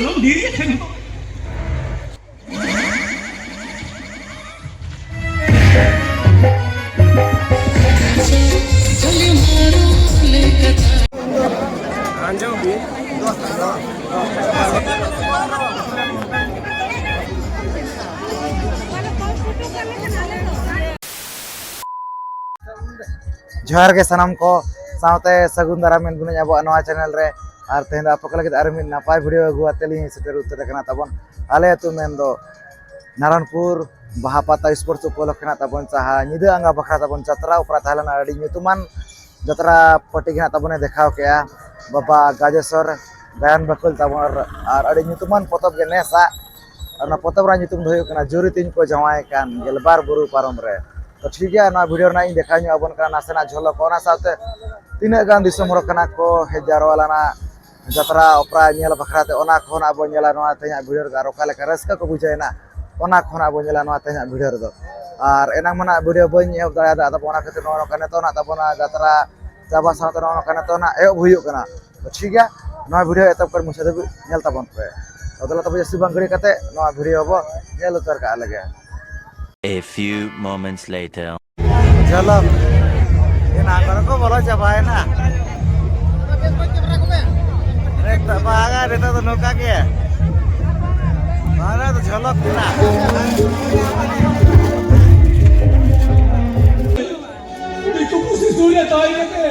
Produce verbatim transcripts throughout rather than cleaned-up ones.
ᱰᱷᱮᱨ ᱜᱮ ᱛᱟᱦᱮᱱ᱾ ᱡᱚᱦᱟᱨ ᱜᱮ ᱥᱟᱱᱟᱢ ᱠᱚ, ᱥᱟᱶᱛᱮ ᱥᱟᱹᱜᱩᱱ ᱫᱟᱨᱟᱢ ᱢᱮᱱ ᱵᱚᱱᱟᱹᱧ ᱟᱵᱚᱣᱟᱜ ᱱᱚᱣᱟ ᱪᱮᱱᱮᱞ ᱨᱮ᱾ ᱟᱨ ᱛᱮᱦᱮᱧ ᱫᱚ ᱟᱯᱮ ᱠᱚ ᱞᱟᱹᱜᱤᱫ ᱟᱨ ᱢᱤᱫ ᱱᱟᱯᱟᱭ ᱵᱷᱤᱰᱤᱭᱳ ᱟᱹᱜᱩ ᱟᱛᱮ ᱞᱤᱧ ᱥᱮᱴᱮᱨ ᱩᱛᱟᱹᱨ ᱟᱠᱟᱱᱟ ᱛᱟᱵᱚᱱ ᱟᱞᱮ ᱟᱹᱛᱩ, ᱢᱮᱱᱫᱚ ᱱᱟᱨᱟᱱᱯᱩᱨ ᱵᱟᱦᱟ ᱯᱟᱛᱟ ᱥᱯᱳᱨᱴᱥ ᱩᱯᱚᱞᱚᱠᱠᱷᱮ ᱱᱟᱜ ᱛᱟᱵᱚᱱ ᱡᱟᱦᱟᱸ ᱧᱤᱫᱟᱹ ᱟᱸᱜᱟ ᱵᱟᱠᱷᱨᱟ ᱛᱟᱵᱚᱱ ᱡᱟᱛᱨᱟ ᱚᱯᱮᱨᱟ ᱛᱟᱦᱮᱸ ᱞᱮᱱᱟ, ᱟᱹᱰᱤ ᱧᱩᱛᱩᱢᱟᱱ ᱡᱟᱛᱨᱟ ᱯᱟᱹᱴᱤ ᱜᱮ ᱦᱟᱸᱜ ᱛᱟᱵᱚᱱᱮ ᱫᱮᱠᱷᱟᱣ ᱠᱮᱜᱼᱟ ᱵᱟᱵᱟ ᱜᱟᱡᱮᱥᱚᱨ ᱜᱟᱭᱟᱱ ᱵᱟᱹᱠᱷᱩᱞ ᱛᱟᱵᱚᱱ᱾ ᱟᱨ, ᱟᱨ ᱟᱹᱰᱤ ᱧᱩᱛᱩᱢᱟᱱ ᱯᱚᱛᱚᱵ ᱜᱮ ᱱᱮᱥᱟᱜ, ᱟᱨ ᱚᱱᱟ ᱯᱚᱛᱚᱵ ᱨᱮᱱᱟᱜ ᱧᱩᱛᱩᱢ ᱫᱚ ᱦᱩᱭᱩᱜ ᱠᱟᱱᱟ ᱡᱩᱨᱤ ᱛᱤᱧ ᱠᱚ ᱡᱟᱶᱟᱭ ᱠᱟᱱ ᱜᱮᱞᱵᱟᱨ ᱵᱩᱨᱩ ᱯᱟᱨᱚᱢ ᱨᱮ᱾ ᱛᱚ ᱴᱷᱤᱠ ᱜᱮᱭᱟ, ᱱᱚᱣᱟ ᱵᱷᱤᱰᱤᱭᱳ ᱨᱮᱱᱟᱜ ᱤᱧ ᱫᱮᱠᱷᱟᱣ ᱧᱚᱜ ᱟᱵᱚᱱ ᱠᱟᱱᱟ ᱱᱟᱥᱮᱱᱟᱜ ᱡᱷᱚᱞᱚᱠ, ᱚᱱᱟ ᱥᱟᱶᱛᱮ ᱛᱤᱱᱟᱹᱜ ᱜᱟᱱ ᱫᱤᱥᱚᱢ ᱦᱚᱲ ᱠᱟᱱᱟ ᱠᱚ ᱦᱮᱡ ᱡᱟᱨᱣᱟ ᱞᱮᱱᱟ ᱡᱟᱛᱨᱟ ᱚᱯᱮᱨᱟ ᱧᱮᱞ ᱵᱟᱠᱷᱨᱟ ᱛᱮ, ᱚᱱᱟ ᱠᱚᱦᱚᱸ ᱟᱵᱚ ᱧᱮᱞᱟ ᱱᱚᱣᱟ ᱛᱮᱦᱮᱧᱟᱜ ᱵᱷᱤᱰᱤᱭᱳ ᱨᱮᱫᱚ, ᱟᱨ ᱚᱠᱟ ᱞᱮᱠᱟ ᱨᱟᱹᱥᱠᱟᱹ ᱠᱚ ᱵᱩᱡᱷᱟᱹᱣ ᱮᱱᱟ, ᱚᱱᱟ ᱠᱚᱦᱚᱸ ᱟᱵᱚ ᱧᱮᱞᱟ ᱱᱚᱣᱟ ᱛᱮᱦᱮᱧᱟᱜ ᱵᱷᱤᱰᱤᱭᱳ ᱨᱮᱫᱚ᱾ ᱟᱨ ᱮᱱᱟᱝ ᱢᱟ ᱱᱟᱜ ᱵᱷᱤᱰᱤᱭᱳ ᱵᱟᱹᱧ ᱮᱦᱚᱵ ᱫᱟᱲᱮᱭᱟᱫᱟ, ᱟᱫᱚ ᱚᱱᱟ ᱠᱷᱟᱹᱛᱤᱨ ᱱᱚᱜᱼᱚ ᱱᱚᱝᱠᱟ ᱱᱤᱛᱚᱜ ᱱᱟᱜ ᱛᱟᱵᱚᱱᱟ ᱡᱟᱛᱨᱟ ᱪᱟᱵᱟ ᱥᱟᱶᱛᱮ ᱱᱚᱜᱼᱚ ᱱᱚᱝᱠᱟ ᱱᱤᱛᱚᱜ ᱱᱟᱜ ᱮᱦᱚᱵ ᱦᱩᱭᱩᱜ ᱠᱟᱱᱟ᱾ ᱛᱚ ᱴᱷᱤᱠ ᱜᱮᱭᱟ, ᱱᱚᱣᱟ ᱵᱷᱤᱰᱤᱭᱳ ᱮᱛᱚᱦᱚᱵ ᱠᱷᱚᱱ ᱢᱩᱪᱟᱹᱫ ᱫᱷᱟᱹᱵᱤᱡ ᱧᱮᱞ ᱛᱟᱵᱚᱱ ᱯᱮ᱾ ᱛᱚ ᱫᱮᱞᱟ ᱛᱚᱵᱮ ᱡᱟᱹᱥᱛᱤ ᱵᱟᱝ ᱜᱷᱟᱹᱲᱤ ᱠᱟᱛᱮ ᱱᱚᱣᱟ ᱵᱷᱤᱰᱤᱭᱳ ᱵᱚ ᱧᱮᱞ ᱩᱛᱟᱹᱨ ᱠᱟᱜ ᱞᱮᱜᱮ᱾ A few moments later. ᱡᱷᱚᱞᱚᱠ᱾ ᱮᱱᱟ ᱠᱚᱨᱮ ᱠᱚ ᱵᱚᱞᱚ ᱪᱟᱵᱟᱭᱮᱱᱟ᱾ ᱱᱤᱛᱚᱜ ᱵᱟᱝᱟ, ᱱᱤᱛᱚᱜ ᱫᱚ ᱱᱚᱝᱠᱟ ᱜᱮ᱾ ᱵᱟᱝᱟ, ᱫᱚ ᱡᱷᱚᱞᱚᱠ ᱠᱟᱱᱟ᱾ ᱫᱤᱠᱩ ᱯᱩᱥᱤ ᱥᱩᱨ ᱨᱮ ᱛᱟᱦᱮᱸ ᱠᱟᱛᱮ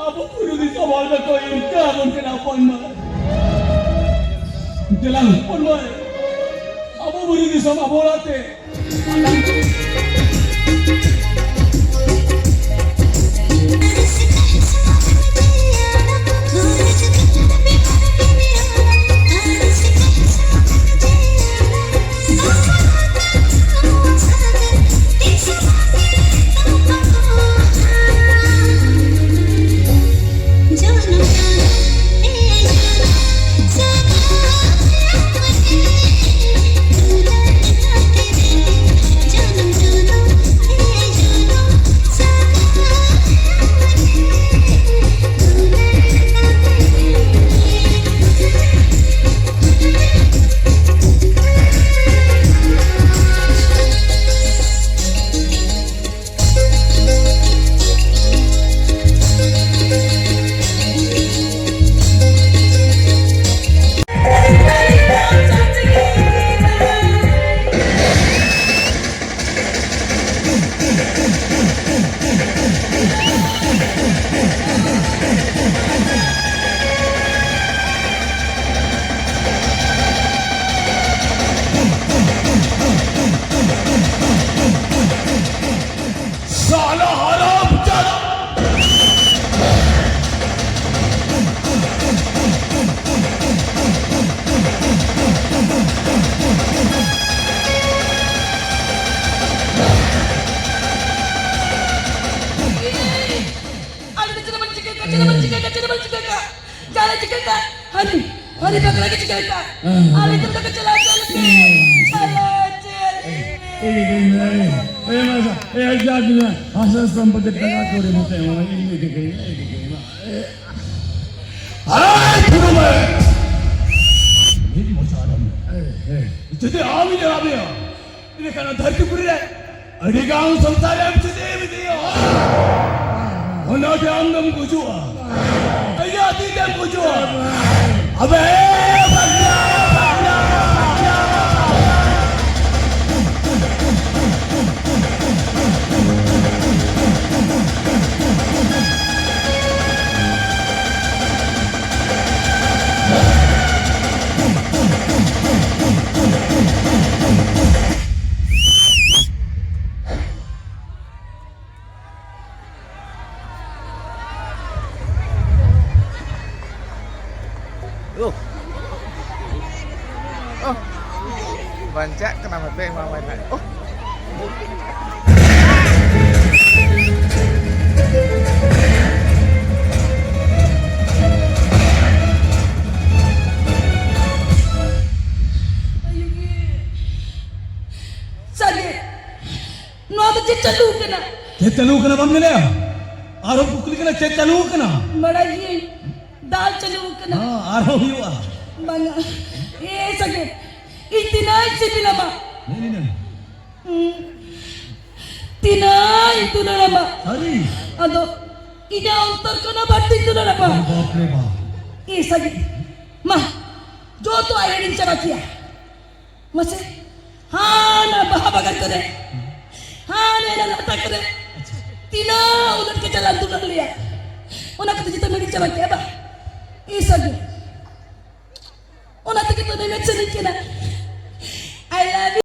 ᱟᱵᱚ ᱵᱩᱨᱩ ᱫᱤᱥᱚᱢ ᱦᱚᱲ ᱫᱚᱠᱚ ᱤᱱᱠᱟᱹ ᱟᱵᱚᱱ ᱠᱟᱱᱟ, ᱦᱚᱯᱚᱱ ᱢᱟᱹᱭ᱾ ᱫᱮᱞᱟ ᱦᱚᱯᱚᱱ ᱢᱟᱹᱭ, ᱟᱵᱚ ᱵᱩᱨᱩ ᱫᱤᱥᱚᱢ ᱟᱵᱚ ᱚᱲᱟᱜ ᱛᱮ᱾ ᱪᱟᱞᱟᱜ ᱪᱤᱠᱟᱹ ᱠᱟᱜ? ᱦᱟᱹᱱᱤ, ᱦᱟᱹᱱᱤ ᱵᱟᱠᱲᱟ ᱜᱮ ᱪᱤᱠᱟᱹ ᱠᱟᱜ? ᱦᱮᱸ᱾ ᱟᱞᱮ ᱫᱚ ᱪᱟᱞᱟᱣ ᱪᱟᱞᱟᱣ ᱛᱮ᱾ ᱪᱟᱞᱟᱣ ᱪᱟᱞᱟᱣ ᱛᱮ᱾ ᱮ, ᱮ, ᱮ, ᱮ, ᱮ, ᱡᱟ ᱫᱤᱱᱟ, ᱟᱥᱟᱥ ᱥᱚᱢᱯᱚᱛᱤ ᱴᱟᱠᱟ ᱠᱚᱨᱮ ᱢᱚᱛᱮ ᱮᱢᱟᱢᱟ, ᱤᱧ ᱫᱚ ᱪᱤᱠᱟᱹᱭᱟ, ᱤᱧ ᱫᱚ ᱪᱤᱠᱟᱹᱭᱟ? ᱮ, ᱟᱭ, ᱛᱷᱩᱨᱩᱢ ᱢᱮ᱾ ᱢᱤᱫ ᱢᱚᱪᱟ ᱟᱞᱚᱢ᱾ ᱮ, ᱮ᱾ ᱡᱩᱫᱤ ᱟᱢ ᱤᱧ ᱨᱟᱜ ᱢᱮᱭᱟ, ᱤᱱᱟᱹᱠᱷᱟᱱ ᱫᱷᱟᱹᱨᱛᱤ ᱯᱩᱨᱤ ᱨᱮ ᱟᱹᱰᱤ ᱜᱟᱱ ᱥᱚᱝᱥᱟᱨ ᱨᱮᱢ ᱪᱮᱫ ᱮᱢ ᱤᱫᱤᱭᱟ? ᱚᱱᱟ ᱛᱮ ᱟᱢ ᱫᱚᱢ ᱜᱩᱡᱩᱜᱼᱟ᱾ ᱟᱭᱟᱜ ᱛᱤ ᱛᱮᱢ ᱜᱩᱡᱩᱜᱼᱟ᱾ ᱟᱵᱮ Bangla, Bangla, Bangla. Oh. Oh. Bancak kena mati mama nak. Oh. ᱥᱟᱜᱮ, ᱱᱚᱣᱟ ᱫᱚ ᱪᱮᱫ ᱪᱟᱹᱞᱩ ᱠᱟᱱᱟ? ᱪᱮᱫ ᱪᱟᱹᱞᱩ ᱠᱟᱱᱟ ᱵᱟᱢ ᱧᱮᱞᱮᱜᱼᱟ? ᱟᱨᱦᱚᱸ ᱠᱩᱠᱞᱤ ᱠᱟᱱᱟ, ᱪᱮᱫ ᱪᱟᱹᱞᱩ ᱠᱟᱱᱟ? ᱵᱟᱲᱟᱭ ᱜᱤᱭᱟᱹᱧ, ᱫᱟᱞ ᱪᱟᱹᱞᱩ ᱠᱟᱱᱟ᱾ ᱦᱮᱸ, ᱟᱨᱦᱚᱸ ᱦᱩᱭᱩᱜᱼᱟ᱾ ᱵᱟᱝᱟ᱾ ᱮ ᱥᱟᱜᱮ, ᱤᱧ ᱛᱤᱱᱟᱹᱜ ᱤᱧ ᱥᱤᱵᱤᱞᱟᱢᱟ? ᱞᱟᱹᱭ ᱞᱮᱱᱟ᱾ ᱦᱩᱸ᱾ ᱛᱤᱱᱟᱹᱜ ᱤᱧ ᱫᱩᱞᱟᱹᱲᱟᱢᱟ? ᱥᱟᱹᱨᱤ? ᱟᱫᱚ ᱤᱧᱟᱹᱜ ᱚᱱᱛᱚᱨ ᱠᱷᱚᱱᱟᱜ ᱵᱟᱹᱲᱛᱤᱧ ᱫᱩᱞᱟᱹᱲᱟᱢᱟ᱾ ᱵᱟᱯ ᱨᱮ ᱵᱟᱯ᱾ ᱮ ᱥᱟᱜᱮ, ᱢᱟ, ᱡᱚᱛᱚᱣᱟᱜ ᱦᱤᱲᱤᱧ ᱪᱟᱵᱟ ᱠᱮᱭᱟ᱾ ᱢᱟᱥᱮ, ᱦᱟᱱᱟ ᱵᱟᱦᱟ ᱵᱟᱜᱟᱱ ᱠᱚᱨᱮ, ᱦᱟᱱᱟ ᱞᱟᱴᱟ ᱠᱚᱨᱮ, ᱛᱤᱱᱟᱹᱜ ᱩᱞᱟᱹᱴ ᱠᱚ ᱪᱟᱞᱟᱜ ᱫᱩᱞᱟᱹᱲ ᱞᱮᱭᱟ, ᱚᱱᱟ ᱠᱚᱫᱚ ᱡᱚᱛᱚ ᱢᱤᱲᱤ ᱪᱟᱵᱟ ᱠᱮᱜᱼᱟ ᱵᱟ? ᱤᱥ ᱜᱮ᱾ ᱚᱱᱟ ᱛᱮᱜᱮ ᱛᱚ ᱱᱩᱱᱟᱹᱜ ᱥᱟᱹᱨᱤ ᱠᱟᱱᱟ᱾ I love you.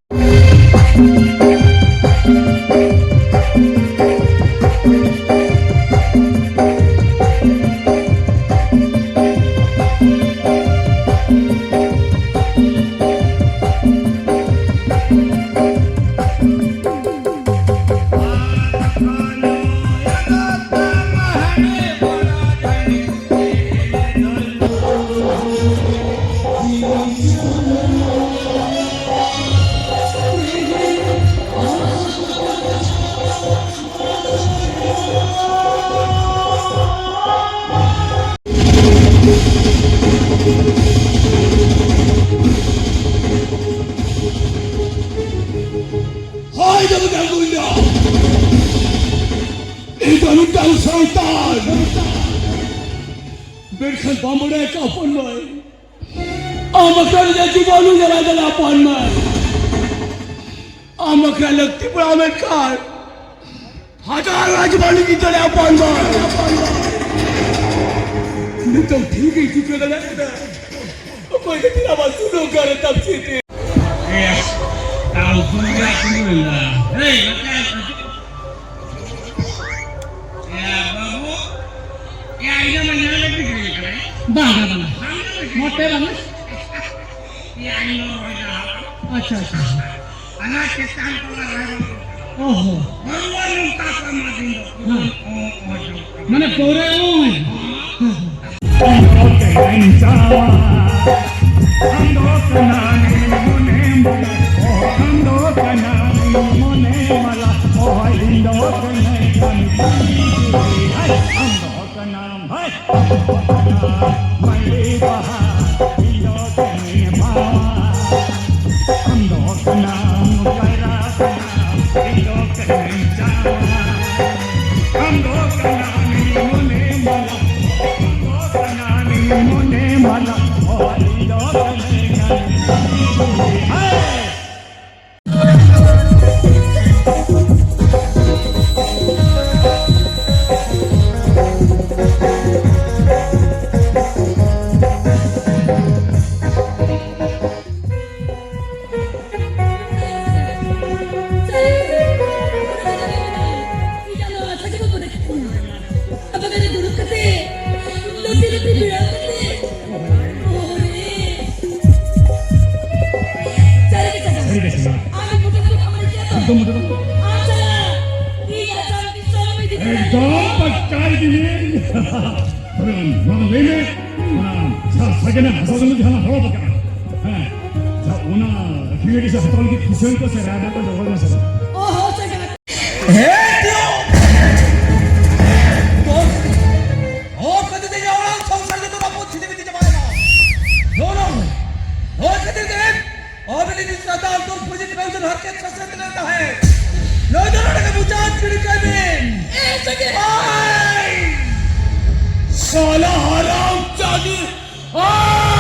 ᱦᱳᱭ, ᱫᱚ ᱢᱤᱫᱴᱟᱝ ᱜᱩᱱᱰᱟ᱾ ᱤᱧ ᱫᱚ ᱢᱤᱫᱴᱟᱝ ᱥᱚᱭᱛᱟᱱ᱾ ᱢᱮᱱᱠᱷᱟᱱ ᱵᱟᱢ ᱵᱟᱲᱟᱭ ᱠᱟ ᱦᱚᱯᱚᱱ ᱢᱟᱹᱭ, ᱟᱢ ᱟᱠᱷᱲᱟ ᱨᱮ ᱡᱩᱫᱤ ᱵᱟᱹᱱᱩ ᱡᱟᱞᱟ ᱡᱟᱞᱟ ᱦᱚᱯᱚᱱ ᱢᱟᱹᱭ, ᱟᱢ ᱟᱠᱷᱲᱟ ᱞᱟᱹᱠᱛᱤ ᱯᱟᱲᱟᱣ ᱢᱮᱱᱠᱷᱟᱱ ᱦᱟᱡᱟᱨ ᱨᱟᱡᱽᱵᱟᱲᱤ ᱜᱤᱫᱽᱨᱟᱹ ᱟᱯᱟᱱ ᱫᱚ᱾ ᱱᱤᱛᱚᱜ ᱴᱷᱤᱠ ᱜᱮ ᱴᱷᱤᱠᱟᱹ ᱫᱟᱲᱮᱭᱟᱜ ᱠᱟᱱᱟ᱾ ᱚᱠᱚᱭ ᱠᱷᱟᱹᱛᱤᱨ ᱟᱢᱟᱜ ᱥᱩᱱᱩᱢ ᱜᱟᱨᱮ ᱛᱟᱢ ᱪᱮᱫ? ᱮᱭᱟ, ᱛᱟᱣ ᱩᱛᱩ ᱨᱮᱭᱟᱜ ᱠᱳᱱᱳ ᱢᱮᱱᱟᱜᱼᱟ᱾ ᱦᱮᱭ, ᱱᱚᱛᱮ ᱟᱭ ᱛᱚ᱾ ᱮᱭᱟ, ᱵᱟᱹᱵᱩ᱾ ᱮᱭᱟ, ᱤᱧ ᱫᱚ ᱢᱟᱹᱱᱦᱟᱹ ᱞᱟᱹᱜᱤᱫ ᱜᱤᱫᱽᱨᱟᱹ ᱠᱟᱱᱟᱭ᱾ ᱵᱟᱝ, ᱵᱟᱝ, ᱵᱟᱝ᱾ ᱟᱢ ᱫᱚ ᱢᱚᱴᱮ ᱵᱟᱝ᱾ ᱮᱭᱟ, ᱤᱧ ᱫᱚ ᱨᱚᱦᱚᱭ ᱫᱟ ᱦᱟᱲᱟᱢ᱾ ᱟᱪᱪᱷᱟ, ᱟᱪᱪᱷᱟ᱾ ᱚᱱᱟ ᱪᱮᱛᱟᱱ ᱴᱚᱞᱟ ᱨᱮ ᱚᱦᱚ᱾ ᱵᱟᱹᱨᱩᱣᱟ ᱱᱚᱝᱠᱟ ᱠᱚ ᱮᱢᱟ ᱫᱤᱧ ᱫᱚ᱾ ᱦᱮᱸ᱾ ᱚ, ᱚ, ᱚ, ᱚ᱾ ᱢᱟᱱᱮ ᱯᱟᱹᱣᱨᱟᱹ ᱚ᱾ ᱦᱮᱸ, ᱦᱮᱸ᱾ ᱠᱟᱱᱟᱢ, ᱦᱟᱭ, ᱟᱢ ᱫᱚ ᱠᱟᱱᱟᱢ ᱢᱟᱹᱞᱤ ᱵᱟᱦᱟ, ᱤᱧ ᱫᱚ ᱠᱟᱹᱱᱟᱹᱧ ᱵᱟᱣᱟ᱾ ᱟᱢ ᱫᱚ ᱠᱟᱱᱟᱢ ᱠᱟᱭᱨᱟ ᱠᱟᱱᱟᱢ, ᱤᱧ ᱫᱚ ᱠᱟᱹᱱᱟᱹᱧ ᱪᱟᱣᱟ᱾ ᱟᱢ ᱫᱚ ᱠᱟᱱᱟᱢ ᱤᱧ ᱢᱚᱱᱮ ᱢᱟᱞᱟ, ᱟᱢ ᱫᱚ ᱠᱟᱱᱟᱢ ᱤᱧ ᱢᱚᱱᱮ ᱢᱟᱞᱟ, ᱚ, ᱤᱧ ᱫᱚ ᱠᱟᱹᱱᱟᱹᱧ ᱦᱟᱭ᱾ ᱟᱯᱮ ᱫᱚ ᱫᱩᱲᱩᱵ ᱠᱟᱛᱮ, ᱞᱩᱴᱤ ᱞᱩᱴᱤ ᱵᱮᱲᱟ ᱠᱟᱛᱮ, ᱳᱦ ᱨᱮ᱾ ᱥᱟᱹᱨᱤ ᱜᱮ ᱪᱟᱪᱟ᱾ ᱥᱟᱹᱨᱤ ᱜᱮ ᱪᱟᱪᱟ᱾ ᱟᱢ ᱢᱚᱴᱮ ᱫᱚ ᱠᱟᱹᱢᱤ ᱜᱮᱭᱟ ᱛᱚ? ᱮᱠᱫᱚᱢ ᱢᱚᱴᱮ ᱫᱚ᱾ ᱟᱪᱪᱷᱟ, ᱤᱧ ᱟᱪᱪᱷᱟ, ᱤᱧ ᱪᱟᱞᱟᱣ ᱤᱫᱤ ᱠᱟᱱᱟ᱾ ᱮᱠᱫᱚᱢ ᱯᱟᱠᱠᱟ ᱤᱫᱤ ᱢᱮ᱾ ᱱᱚᱣᱟ ᱞᱟᱹᱭ ᱢᱮ, ᱚᱱᱟ ᱥᱟ-, ᱥᱟᱜᱮᱱᱟ ᱦᱟᱸᱥᱫᱟ ᱫᱚ ᱡᱟᱦᱟᱸ ᱦᱚᱲ ᱵᱟᱠᱟ᱾ ᱦᱮᱸ᱾ ᱡᱟ ᱚᱱᱟ ᱨᱤᱭᱮᱞᱤᱴᱤ ᱥᱮ ᱦᱟᱛᱟᱣ ᱞᱟᱹᱜᱤᱫ ᱠᱤᱥᱟᱹᱬ ᱠᱚ ᱥᱮ ᱨᱟᱡᱟ ᱠᱚ ᱡᱚᱜᱚᱲ ᱢᱮᱥᱟ᱾ ᱳᱦ, ᱦᱳ, ᱥᱟᱜᱮᱱᱟ᱾ ᱦᱮᱸ, ᱛᱤᱭᱳ! ᱛᱚ, ᱦᱚᱲ ᱠᱚ ᱡᱩᱫᱤ ᱡᱟᱣᱨᱟ ᱥᱚᱝᱥᱟᱨ ᱡᱚᱛᱚ ᱨᱟᱹᱯᱩᱫ ᱪᱷᱤᱛᱤ ᱵᱤᱛᱤ ᱪᱟᱵᱟᱭᱮᱱᱟ᱾ ᱦᱟᱨᱠᱮᱛ ᱥᱟᱥᱮᱛ ᱞᱮᱱ ᱛᱟᱦᱮᱸᱫ᱾ ᱱᱩᱭ ᱫᱚ ᱱᱚᱰᱮ ᱜᱮ ᱢᱩᱪᱟᱹᱫ ᱜᱤᱰᱤ ᱠᱟᱭ ᱵᱤᱱ᱾ ᱮ ᱥᱟᱹᱜᱤᱧ᱾ ᱳᱭ! ᱥᱟᱞᱟ ᱦᱟᱨᱟᱢ ᱡᱟᱫᱤ᱾ ᱳᱭ!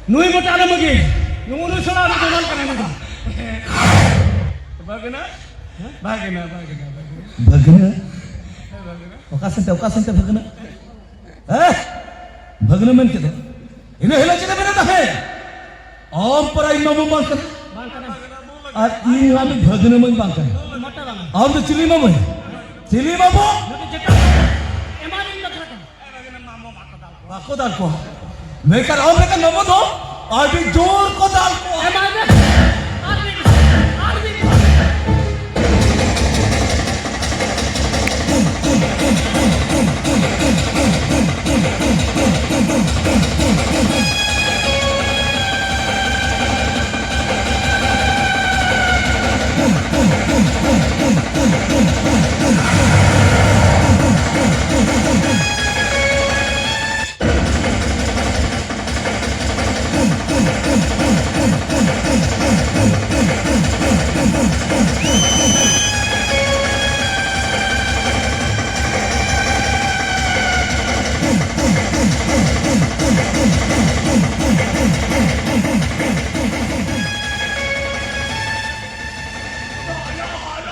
ᱱᱩᱭ ᱢᱚᱴᱟ ᱟᱞᱚᱢ ᱟᱹᱜᱩᱭ᱾ ᱱᱩᱭ ᱱᱩᱭ ᱥᱚᱲᱟ ᱨᱮ ᱫᱚᱞᱟᱞ ᱠᱟᱱᱟ ᱱᱩᱭ ᱫᱚ᱾ ᱵᱷᱟᱜᱽᱱᱟ? ᱵᱷᱟᱜᱽᱱᱟ, ᱵᱷᱟᱜᱽᱱᱟ, ᱵᱷᱟᱜᱽᱱᱟ᱾ ᱵᱷᱟᱹᱜᱽᱱᱟᱹ? ᱚᱠᱟ ᱥᱮᱱ ᱛᱮ, ᱚᱠᱟ ᱥᱮᱱ ᱛᱮ ᱵᱷᱟᱹᱜᱽᱱᱟᱹ? ᱦᱮᱸ? ᱵᱷᱟᱹᱜᱽᱱᱟᱹ ᱢᱮᱱ ᱠᱮᱫ ᱫᱚ? ᱤᱱᱟᱹ ᱦᱤᱞᱳᱜ ᱪᱮᱫ ᱮ ᱢᱮᱱᱮᱫ ᱛᱟᱦᱮᱸᱫ? ᱟᱢ ᱯᱟᱨᱟ ᱤᱧ ᱢᱟᱢᱩ ᱵᱟᱝ ᱠᱟᱱᱟ᱾ ᱵᱟᱝ ᱠᱟᱱᱟ᱾ ᱟᱨ ᱤᱧ ᱦᱚᱸ ᱟᱢᱤᱡ ᱵᱷᱟᱹᱜᱽᱱᱟᱹ ᱢᱟᱹᱧ ᱵᱟᱝ ᱠᱟᱱᱟ᱾ ᱢᱚᱴᱟ ᱵᱟᱝ᱾ ᱟᱢ ᱫᱚ ᱪᱤᱞᱤ ᱢᱟᱢᱩ? ᱪᱤᱞᱤ ᱢᱟᱢᱩ? ᱱᱩᱠᱩ ᱪᱮᱛᱟᱱ ᱮᱢᱟᱱᱤᱧ ᱵᱟᱠᱷᱨᱟ ᱛᱮ᱾ ᱵᱟᱠᱚ ᱫᱟᱞ ᱠᱚᱣᱟ᱾ ᱢᱮᱱᱠᱷᱟᱱ ᱟᱢ ᱞᱮᱠᱟᱱ ᱢᱟᱢᱚ ᱫᱚ ᱟᱹᱰᱤ ᱡᱳᱨ ᱠᱚ ᱫᱟᱞ ᱠᱚᱣᱟ᱾ ᱮᱢᱟᱭ ᱢᱮ᱾ ᱟᱨ ᱢᱤᱫ, ᱟᱨ ᱢᱤᱫ᱾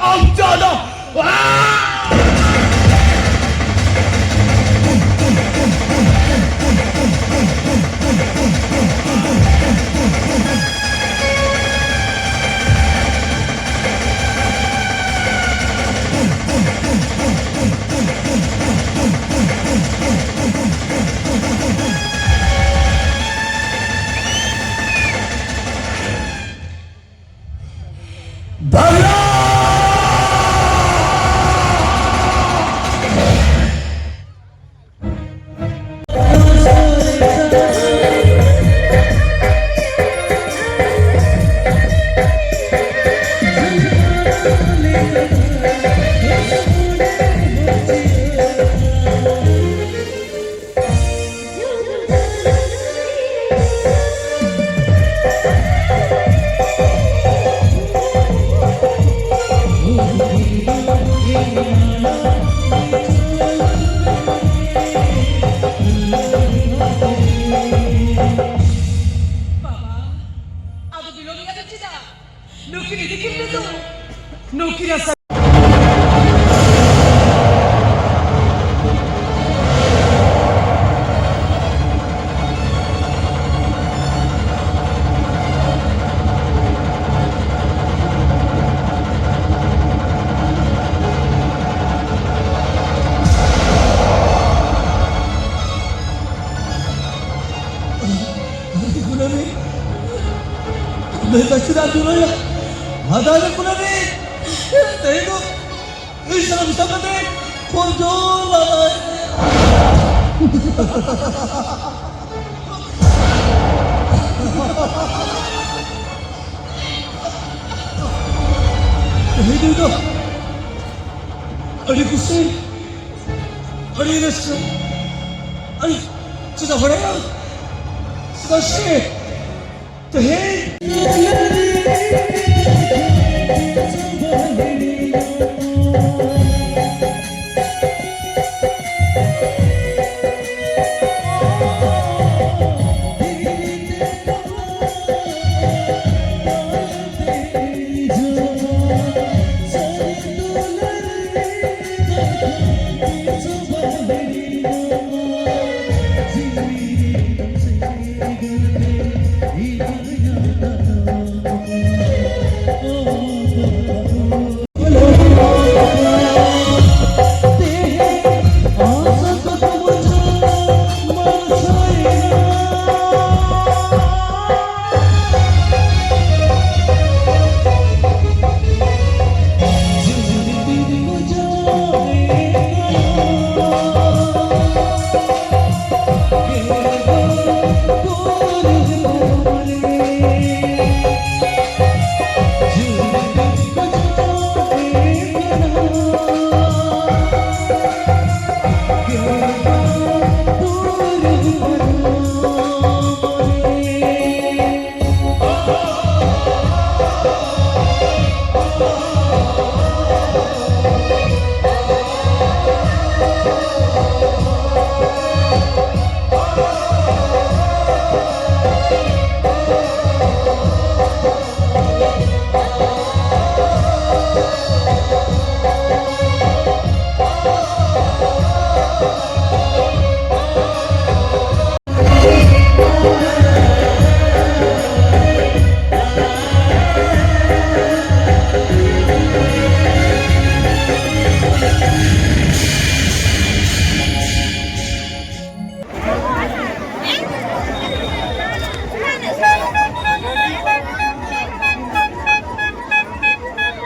ᱟᱢ ᱪᱟᱸᱫᱟ! ᱟᱦ! ᱵᱟᱵᱟ, ᱟᱫᱚ ᱵᱤᱞᱚᱢ ᱮᱱᱟ ᱫᱚ ᱪᱮᱫᱟᱜ? ᱱᱩᱠᱤᱱ ᱤᱫᱤ ᱠᱤᱱ ᱢᱮ ᱛᱚ᱾ ᱱᱩᱠᱤᱱᱟᱜ ᱥᱟ- ᱠᱩᱱᱟᱹᱢᱤ, ᱢᱮᱱᱫᱟ ᱪᱮᱫᱟᱜ ᱫᱩᱞᱟᱹᱲ? ᱢᱟ ᱛᱟᱦᱞᱮ ᱠᱩᱱᱟᱹᱢᱤ, ᱛᱮᱦᱮᱧ ᱫᱚ ᱤᱧ ᱥᱟᱞᱟᱜ ᱢᱮᱥᱟ ᱠᱟᱛᱮ ᱠᱷᱚᱨ ᱡᱳᱨ ᱞᱟᱜᱟᱭ ᱢᱮ᱾ ᱛᱮᱦᱮᱧ ᱫᱚ ᱟᱹᱰᱤ ᱠᱩᱥᱤ, ᱟᱹᱰᱤ ᱨᱟᱹᱥᱠᱟᱹ, ᱟᱹᱰᱤ ᱪᱮᱫᱟᱜ ᱵᱟᱲᱟᱭᱟ? ᱪᱮᱫᱟᱜ ᱥᱮ ᱛᱮᱦᱮᱧ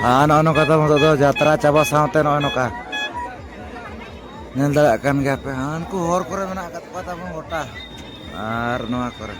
ᱟᱨ ᱱᱚᱜᱼᱚ ᱱᱚᱝᱠᱟ ᱛᱟᱵᱚᱱ ᱱᱤᱛᱚᱜ ᱫᱚ ᱡᱟᱛᱨᱟ ᱪᱟᱵᱟ ᱥᱟᱶᱛᱮ ᱱᱚᱜᱼᱚ ᱱᱚᱝᱠᱟ ᱧᱮᱞ ᱫᱟᱲᱮᱭᱟᱜ ᱠᱟᱱ ᱜᱮᱭᱟ ᱯᱮ, ᱦᱟᱱᱠᱩ ᱦᱚᱨ ᱠᱚᱨᱮ ᱢᱮᱱᱟᱜ ᱟᱠᱟᱫ ᱠᱚᱣᱟ ᱛᱟᱵᱚᱱ ᱜᱚᱴᱟ᱾ ᱟᱨ ᱱᱚᱣᱟ ᱠᱚᱨᱮ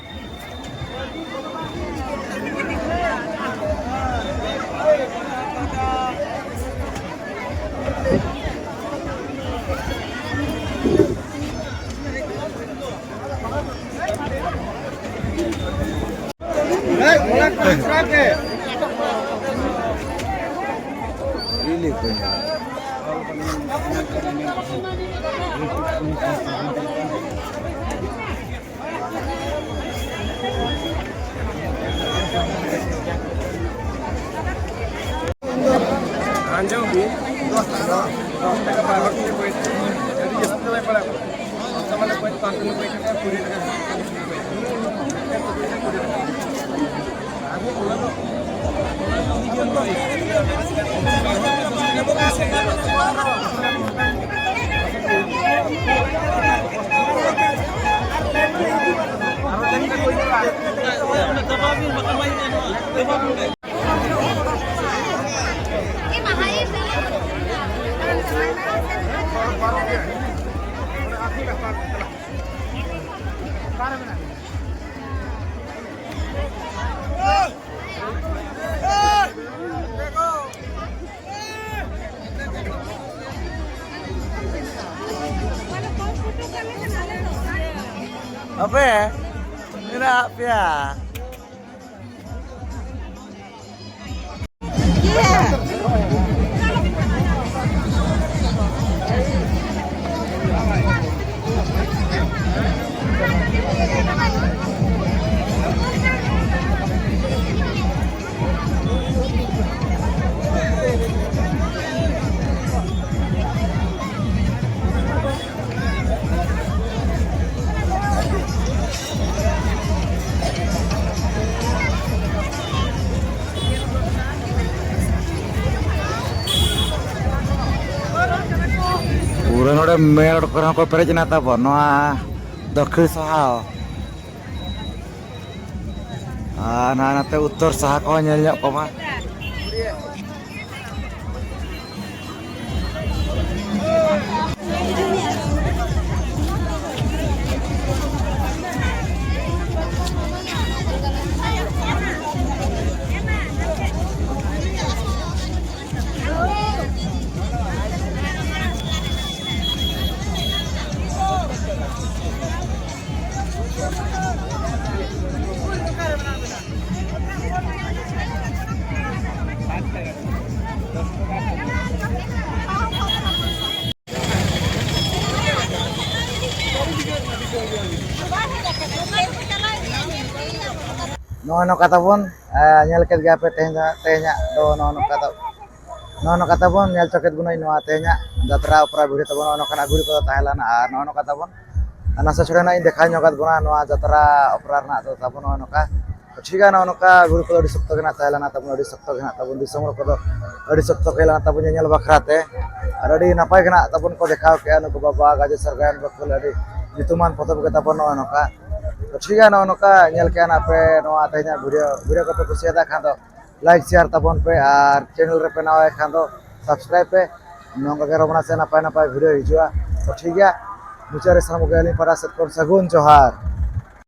ᱟᱸᱡᱚᱢ ᱵᱤᱱ, ᱫᱚᱥ ᱴᱟᱠᱟ, ᱫᱚᱥ ᱴᱟᱠᱟ ᱵᱟᱨ ᱦᱚᱲ ᱛᱮ ᱵᱟᱹᱭ ᱟᱹᱰᱤ ᱡᱟᱹᱥᱛᱤ ᱫᱚ ᱵᱟᱭ ᱯᱟᱲᱟᱜ ᱠᱟᱱᱟ᱾ ᱥᱟᱢᱟᱱ ᱫᱚ ᱯᱟᱸᱪ ᱴᱟᱠᱟ ᱠᱩᱲᱤ ᱴᱟᱠᱟ᱾ ᱟᱯᱮ ᱢᱮᱱᱟᱜ ᱯᱮᱭᱟ᱾ ᱯᱩᱨᱟᱹ ᱱᱚᱰᱮ main road ᱠᱚᱨᱮ ᱦᱚᱸᱠᱚ ᱯᱮᱨᱮᱡ ᱮᱱᱟ ᱛᱟᱵᱚᱱ, ᱱᱚᱣᱟ ᱫᱚᱠᱠᱷᱤᱱ ᱥᱟᱦᱟ᱾ ᱟᱨ ᱱᱚᱜᱼᱚᱭ ᱱᱚᱛᱮ ᱩᱛᱛᱚᱨ ᱥᱟᱦᱟ ᱠᱚᱦᱚᱸ ᱧᱮᱞ ᱧᱚᱜ ᱠᱚᱢᱟ᱾ ᱱᱚᱜᱼᱚᱭ ᱱᱚᱝᱠᱟ ᱛᱟᱵᱚᱱ, ᱮ, ᱧᱮᱞ ᱠᱮᱫ ᱜᱮᱭᱟ ᱯᱮ ᱛᱮᱦᱮᱧ ᱫᱚ, ᱛᱮᱦᱮᱧᱟᱜ ᱫᱚ ᱱᱚᱜᱼᱚ ᱱᱚᱝᱠᱟ ᱛᱟ-, ᱱᱚᱜᱼᱚ ᱱᱚᱝᱠᱟ ᱛᱟᱵᱚᱱ, ᱧᱮᱞ ᱪᱚ ᱠᱮᱫ ᱵᱚᱱᱟᱹᱧ ᱱᱚᱣᱟ ᱛᱮᱦᱮᱧᱟᱜ ᱡᱟᱛᱨᱟ ᱚᱯᱮᱨᱟ ᱵᱷᱤᱰᱤᱭᱳ ᱛᱟᱵᱚᱱ, ᱱᱚᱜᱼᱚ ᱱᱚᱝᱠᱟᱱᱟᱜ ᱜᱷᱩᱲᱤ ᱠᱚᱫᱚ ᱛᱟᱦᱮᱸ ᱞᱮᱱᱟ᱾ ᱟᱨ ᱱᱚᱜᱼᱚ ᱱᱚᱝᱠᱟ ᱛᱟᱵᱚᱱ, ᱟᱨ ᱱᱟᱥᱮ ᱪᱷᱚᱲᱟ ᱱᱟᱜ ᱤᱧ ᱫᱮᱠᱷᱟᱣ ᱧᱚᱜ ᱟᱠᱟᱫ ᱵᱚᱱᱟ ᱱᱚᱣᱟ ᱡᱟᱛᱨᱟ ᱚᱯᱮᱨᱟ ᱨᱮᱱᱟᱜ ᱫᱚ ᱛᱟᱵᱚᱱ ᱱᱚᱜᱼᱚ ᱱᱚᱝᱠᱟ᱾ ᱴᱷᱤᱠ ᱜᱮᱭᱟ, ᱱᱚᱜᱼᱚ ᱱᱚᱝᱠᱟ ᱜᱷᱩᱲᱤ ᱠᱚᱫᱚ ᱟᱹᱰᱤ ᱥᱚᱠᱛᱚ ᱜᱮ ᱱᱟᱜ ᱛᱟᱦᱮᱸ ᱞᱮᱱᱟ ᱛᱟᱵᱚᱱ, ᱟᱹᱰᱤ ᱥᱚᱠᱛᱚ ᱜᱮ ᱱᱟᱜ ᱛᱟᱵᱚᱱ ᱫᱤᱥᱚᱢ ᱦᱚᱲ ᱠᱚᱫᱚ ᱟᱹᱰᱤ ᱥᱚᱠᱛᱚ ᱜᱮ ᱞᱮᱱᱟ ᱛᱟᱵᱚᱱ ᱧᱮᱧᱮᱞ ᱵᱟᱠᱷᱨᱟ ᱛᱮ᱾ ᱟᱨ ᱟᱹᱰᱤ ᱱᱟᱯᱟᱭ ᱜᱮ ᱱᱟᱜ ᱛᱟᱵᱚᱱ ᱠᱚ ᱫᱮᱠᱷᱟᱣ ᱠᱮᱜᱼᱟ ᱱᱩᱠᱩ ᱵᱟᱵᱟ ᱜᱟᱡᱚ ᱥᱚᱨᱜᱟᱭᱟᱱ ᱵᱟᱠᱷᱳᱞ, ᱟᱹᱰᱤ ᱧᱩᱛᱩᱢᱟᱱ ᱯᱚᱛᱚᱵ ᱜᱮ ᱛᱟᱵᱚᱱ ᱱᱚᱜᱼᱚ ᱱᱚᱝᱠᱟ᱾ ᱛᱚ ᱴᱷᱤᱠ ᱜᱮᱭᱟ, ᱱᱚᱜᱼᱚ ᱱᱚᱝᱠᱟ ᱧᱮᱞ ᱠᱮᱜᱼᱟ ᱱᱟᱜ ᱯᱮ ᱱᱚᱣᱟ ᱛᱮᱦᱮᱧᱟᱜ ᱵᱷᱤᱰᱤᱭᱳ᱾ ᱵᱷᱤᱰᱤᱭᱳ ᱠᱚᱯᱮ ᱠᱩᱥᱤᱭᱟᱫᱟ ᱠᱷᱟᱱ ᱫᱚ like share ᱛᱟᱵᱚᱱ ᱯᱮ ᱟᱨ channel ᱨᱮᱯᱮ ᱱᱟᱣᱟ ᱠᱷᱟᱱ ᱫᱚ subscribe ᱯᱮ᱾ ᱱᱚᱝᱠᱟ ᱜᱮ ᱟᱨᱚ ᱢᱟᱲᱟᱝ ᱥᱮᱫ ᱱᱟᱯᱟᱭ ᱱᱟᱯᱟᱭ ᱵᱷᱤᱰᱤᱭᱳ ᱦᱤᱡᱩᱜᱼᱟ᱾ ᱛᱚ ᱴᱷᱤᱠ ᱜᱮᱭᱟ, ᱢᱩᱪᱟᱹᱫ ᱨᱮ ᱥᱟᱱᱟᱢ ᱠᱚᱜᱮ ᱟᱹᱞᱤᱧ ᱯᱟᱦᱴᱟ ᱥᱮᱫ ᱠᱷᱚᱱ ᱥᱟᱹᱜᱩᱱ ᱡᱚᱦᱟᱨ᱾